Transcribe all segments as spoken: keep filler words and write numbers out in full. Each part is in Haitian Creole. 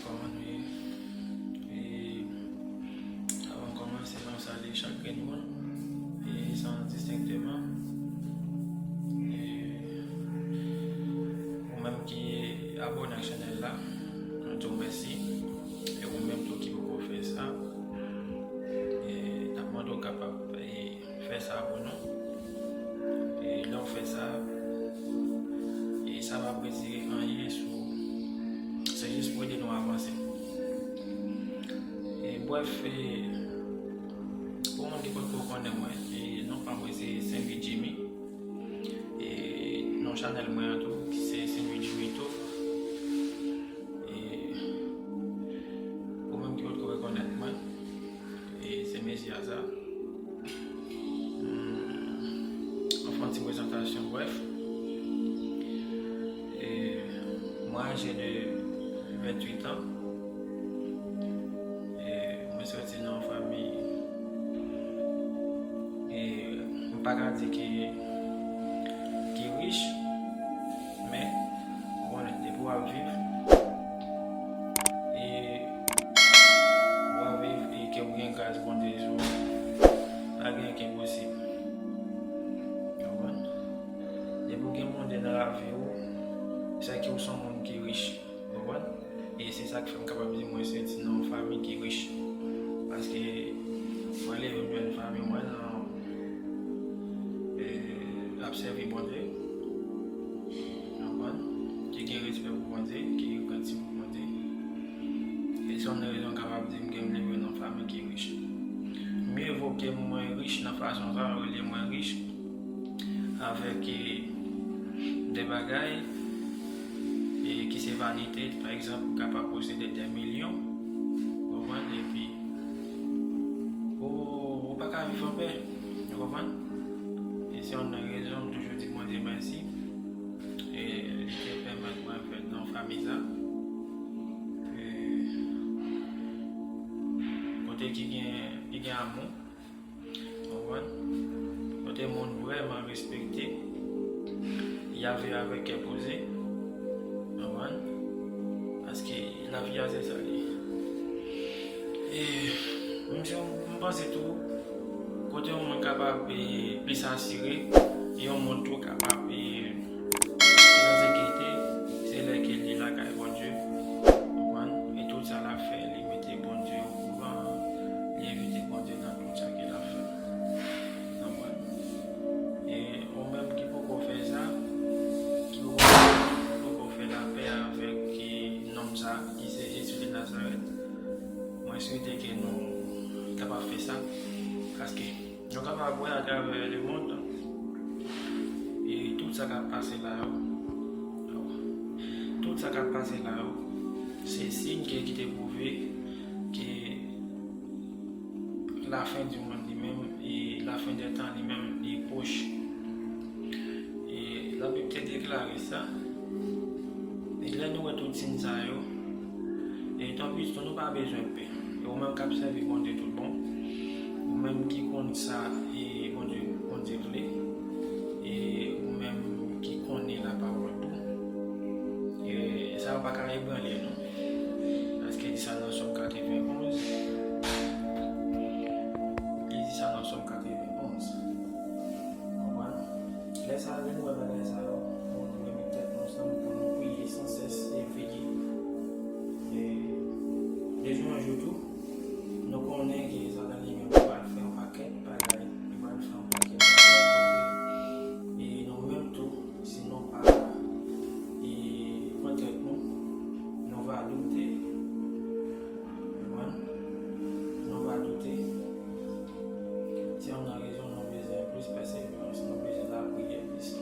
Kòman nou ye? E, avan m kòmanse, m ap salye chak grenn moun, e san distenkteman. E, ou menm ki abone ak chanèl la, nou di w mèsi. E ou menm tou ki poko fè sa, e n ap mande w kapab, e, fè sa pou nou. E lè w fè sa, e sa p ap retire anyen sou, se jis pou ede nou avanse. E brèf, e, pou moun ki potko konnen mwen, e non pa m se Saint Louis Jimmy. E non chanèl mwen an tou, ki se Saint Louis Jimmy tou. E ou menm ki potko rekonèt mwen, e se mesye a sa. Hmm, anfen, ti prezantasyon brèf. E mwen aje de venntuit an. E mwen soti nan yon fanmi, e m pa ka di ki, ki rich, men ou konnen, depi w ap viv, e w ap viv, e ke w gen gras Bondye sou ou, pa gen ki enposib. Ou konprann? Depi w gen Bondye nan lavi w, se ke w se yon moun ki rich. Ou konprann? E se sa k fè m kapab di mwen soti nan yon fanmi ki rich. Paske mwen leve m jwenn fanmi mwen nan, e, ap sèvi Bondye. Ou konprann? Ki gen respè pou Bondye, ki repanti pou Bondye. E se yon rezon m kapab di m ke m leve nan fanmi ki rich. Mye vo ke mwen rich nan fason sa yo rele mwen rich, avèk, e, de bagay, e, ki se vanite. Pa egzanp, ou kapab posede de milyon, ou konprann, epi ou, ou pa ka viv anpè, ou konprann? E se youn nan rezon m toujou di Bondye mèsi, e li te pèmèt mwen fèt nan fanmi sa, e kote ki gen, ki gen amou. Ou konprann? Kote moun vrèman respekte, y ap viv avèk kè poze. Ou konprann? Paske lavi a se sa l ye. E m, m panse tou, kote yon moun kapab, e, plis asire, yon moun tou kapab, e, plis an sekirite, se lè ke li lakay Bondye. Ou konprann? E tout sa l ap fè, li mete Bondye okouran, li envite Bondye nan tout sa ke l ap fè. Ou konprann? E ou menm ki poko fè sa, ki poko, poko fè lapè avèk, e, nonm sa, ki se Jezi de Nazarèt, mwen swete ke nou kapab fè sa, paske nou kapab wè atravè lemonn, e tout sa k ap pase la yo, tout sa k ap pase la yo, se siy ke, ki te pwouve ke lafen di monn li menm, e lafen dè tan li menm, li pwòch. E Labib te deklare sa. E lè nou wè tout siy sa yo, e tanpri tou, nou pa bezwen pè. E ou menm k ap sèvi Bondye tout bon, ou menm ki konn sa, e Bondye, Bondye vle, e ou menm ki konnen lapawòl tou, e sa yo pa ka ebranle nou. Paske li di sa nan Sòm katrevenn-onz. Li di sa nan Sòm katrevenn-onz. Konprann? Lè sa, lè nou wè bagay sa yo, nou dwe met tèt nou ansanm pou nou priye san sès e veye. E de jou an jou tou, nou konnen ke Satan li menm li pral fè yon pakèt bagay, li pral fè yon pakèt bagay kote, e nou menm tou, si nou pa, e, pran tèt nou, nou va doute. Konprann? Nou va doute. Se youn nan rezon nou bezwen plis pèseverans, nou bezwen lapriyè plis.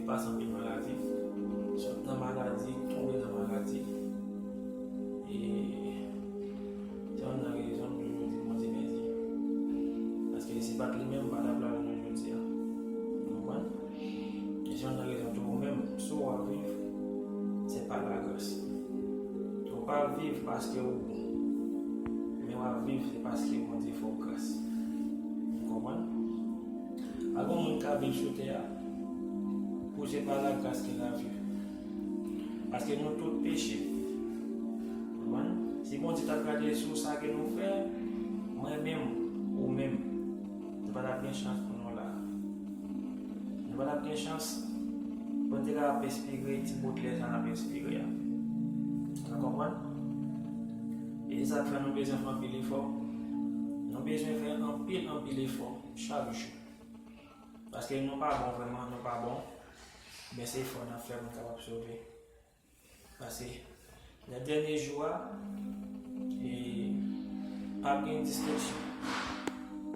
Pase anpil maladi, sot nan maladi, tonbe nan maladi. E se youn nan rezon nou toujou di Bondye mèsi. Paske si se pa t li menm, m pa t ap la jodi a. Ou konprann? E se youn nan rezon tou ou menm, si w ap viv, se pa lagras. Ou pa ap viv paske ou bon, men w ap viv se paske Bondye fè w gras. Ou konprann? Pa gen moun k ap viv sou tè a pou se pa lagras ke l ap viv. Paske nou tout peche. Konprann? Si Bondye t ap gade sou sa ke nou fè, mwen menm, ou menm, nou pa t ap gen chans pou nou la. Nou pa t ap gen chans pou n te ka ap espire ti bout lè sa n ap espire a. Nou konprann? E se sa k fè nou bezwen fè anpil efò. Nou bezwen fè anpil, anpil efò chak jou. Paske nou pa bon vrèman, nou pa bon. Men se efò n ap fè pou n kapab sove. Paske nan dènye jou a, e, p ap gen distenksyon.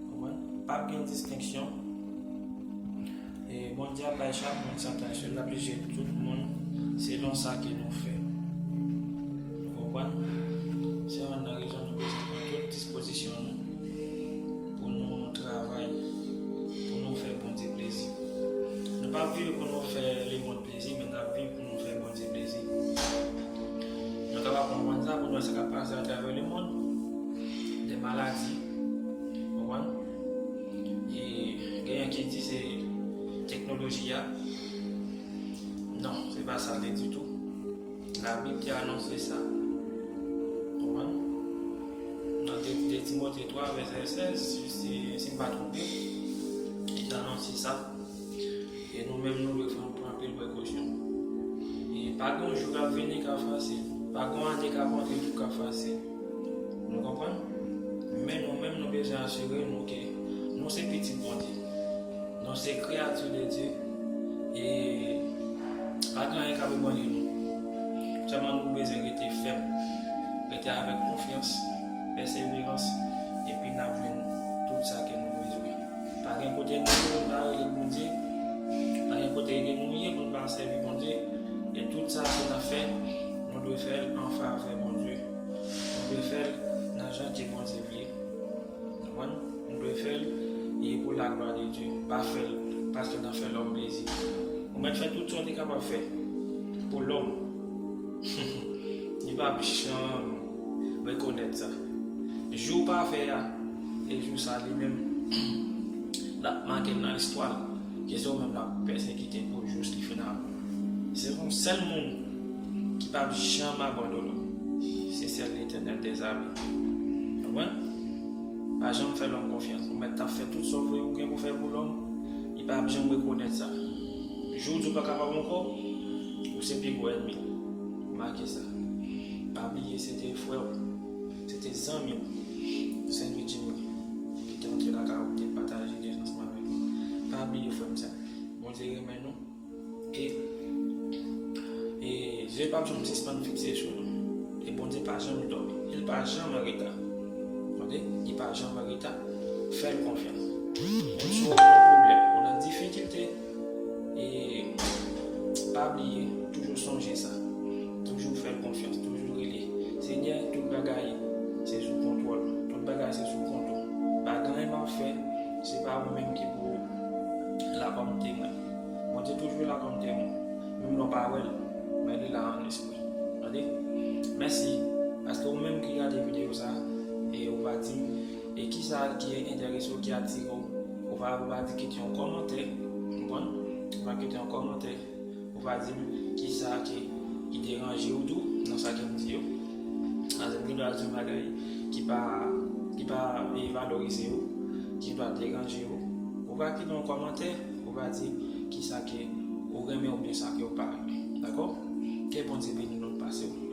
Konprann? P ap gen distenksyon. E Bondye ap bay chak moun santans yo, l ap jije tout moun selon sa ke nou fè. Ou konprann? Se youn nan rezon nou bezwen pran tout dispozisyon nou pou nou travay, pou nou fè Bondye plezi. Nou p ap viv pou nou fè lemonn plezi, men n ap viv pou nou fè Bondye plezi. Nou kapab konprann sa, pou nou wè sa k ap pase atravè lemonn, de maladi, konprann? E genyen ki di se teknoloji a. Non, se pa sa l ye ditou. Labib te anonse sa. Konprann? Nan de, de Timote twa, vèsè sèz, si, si, si m pa twonpe, li te anonse sa. E nou menm, nou dwe pran, pran anpil prekosyon. E pa gen yon jou k ap vini k ap fasil. Pa gen yon ane k ap antre tou k ap fasil. Nou konprann? Men nou menm, nou bezwen asire nou ke nou se pitit Bondye. Nou se kreyati de Dye. E pa gen anyen k ap ebranye nou. Sèlman nou bezwen rete fèm, rete avèk konfyans, pèseverans, epi n ap jwenn tout sa ke nou bezwen. Pa gen kote nou ye, nou pa rele Bondye. Pa gen kote ke nou ye, nou pa sèvi Bondye. E tout sa ke n ap fè, nou dwe fè l an favè Bondye. Nou dwe fè l nan jan ke Bondye vle. Konprann? Nou dwe fè l e pou la glwa de Dye. Pa fè l paske n ap fè lòm plezi. Ou mèt fè tout sa w te kapab fè pou lòm. Li p ap janm rekonèt sa. Jou pafè a, e jou sa li menm, l ap make l nan istwa l. Ke se ou menm l ap pèsekite pou jou ki final. Se yon sèl moun ki p ap janm abandone w. Se sèl Letènèl dèzame. Konprann? Pa janm fè lòm konfyans. Ou mèt t ap fè tout sa w vle ou gen pou fè pou lòm, li p ap janm rekonèt sa. Jou w di w pa kapab ankò, ou se pi gwo ènmi l. Make sa. Pa bliye se te frè w, se te zanmi w, Saint Louis Jimmy, ki te antre lakay ou, te pataje dezans ansanm avèk nou. Pa bliye frè m sa. Bondye renmen nou. E, e zye pa p janm sispann fikse sou nou. E Bondye pa janm dòmi. Li pa janm an reta. Tande? Li pa janm an reta. Fè l konfyans. Menm si w nan pwoblèm, ou nan difikilte, e pa bliye, toujou sonje sa. Toujou fè l konfyans, toujou rele. Senyè, tout bagay se sou kontwòl. Tout bagay se sou kont ou. Pa gen anyen m ap fè, se pa ou menm ki pou la kòm temwen. Bondye toujou la kòm temwen. Menm lè w pa wè l, men li la an espri. Tande? Mèsi, paske ou menm ki gade videyo sa, e ou va di m, e kisa ki enterese w, ki atire w, ou va, ou va di kite yon kòmantè, konprann? Ou va kite yon kòmantè, ou va di m kisa ki, ki deranje w tou nan sa ke m di yo. Paske m gen dwa di yon bagay ki pa, ki pa, e, valorize w, ki dwa deranje w. Ou va kite yon kòmantè, ou va di kisa ke ou renmen oubyen sa ke ou pa renmen. Dakò? Ke Bondye beni nou pase w.